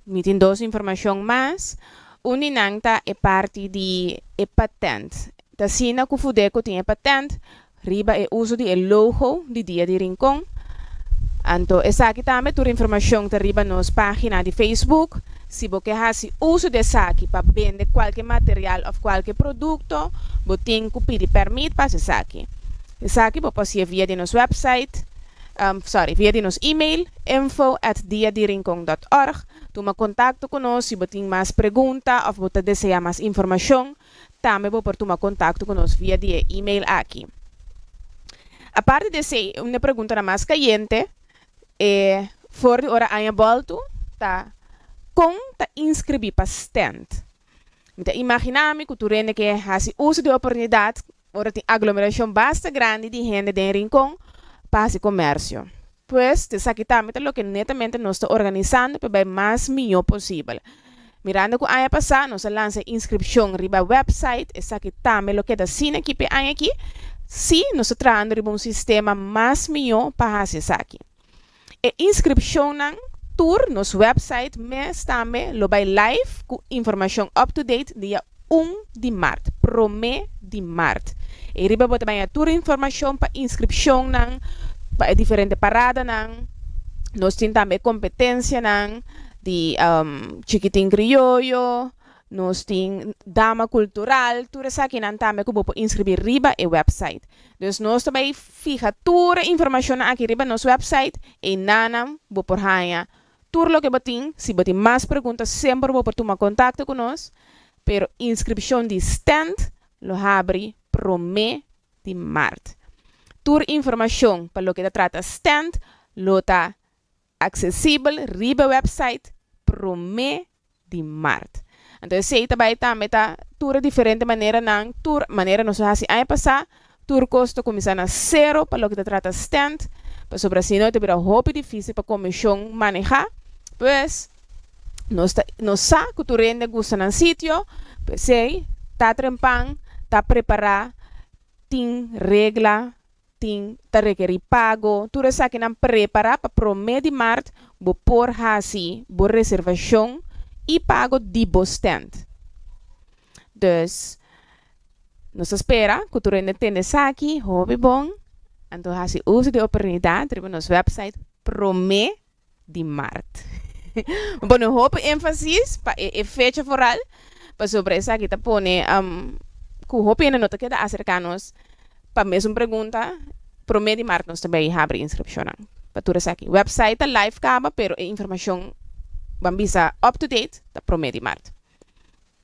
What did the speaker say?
Mi tin dos informashon mas. Un di nan ta e parti di e patent. Ta asina ku Fudeco tin e patent riba e uso di e logo di Dia di Rincon. Anto esaki tambe tur informashon ta riba nos página di Facebook. Si bo ke hasi uso di esaki pa bende kualke material òf kualke produkto, bo tin ku pidi pèrmit pa hasi esaki. Esaki bo por hasié via di nos wèpsait, sorry, via di nos email, info@diadirincon.org. Tuma kontakto ku nos si bo tin mas pregunta òf bo ta deseá mas informashon. Tambe bo por tuma kontakto ku nos via di e email aki. Aparte di esei, un di e preguntanan mas kayente e for di ora aña bòltu ta, Kon ta inskribí pa stènt? Mi ta imaginá mi ku tur hende ke hasi uso di e oportunidat ora tin aglomerashon basta grandi di hende den Rincon pa hasi komersio. Pues, esaki tambe ta loke netamente nos ta organisando pa bai mas mihó posibel. Mirando ku aña pasá nos a lansa e inskripshon riba wèpsait, esaki tambe lo keda asina aki pa e aña aki. Sí, nos ta trahando riba un sistema mas mihó pa hasi esaki. E inskripshonnan tur nos wèpsait mes tambe lo bai live ku informashon up to date dia un di mart, promé di mart. Ei riba bo ta baña tur informashon pa inskripshonnan, pa e diferente paradanan. Nos tin tambe e kompetensianan di Chikitin Krioyo, nos tin Dama Kultural, tur esakinan tambe ku bo por inskribí riba e wèpsait. Dus nos ta bai fiha tur e informashonnan aki riba nos wèpsait, einanan bo por haña tur loke bo tin. Si bo tin mas pregunta semper bo por tuma kontakto ku nos, pero inskripshon di stènt lo habri promé di mart. Tur informashon pa loke ta trata stènt lo ta aksesibel riba wèpsait promé di mart. Anto esei ta bai tambe ta tur e diferente maneranan, tur manera nos a hasi aña pasá, tur kos ta kuminsá na sero pa loke ta trata stènt, pasobra si no e ta bira hopi difísil pa komishon manehá. Pues, nos ta nos sa ku tur hende gusta nan sitio, p'esei ta trempan, ta prepará, tin regla, tin ta rekerí pago, tur esakinan prepará pa promé di mart bo por hasi bo reservashon i pago di bo stènt. Dus, nos ta spera ku tur hende tende esaki hopi bon, anto hasi uso di e oportunidat riba nos wèpsait promé di mart. Mi pone hopi énfasis pa e fecha foral, pasobra esaki ta pone ku hopi hende no ta keda aserká nos pa mesun pregunta. Promé di mart nos ta bai habri inskripshonnan pa tur esaki. Wèpsait ta live kaba, pero e informashon ban bisa up to date ta promé di mart.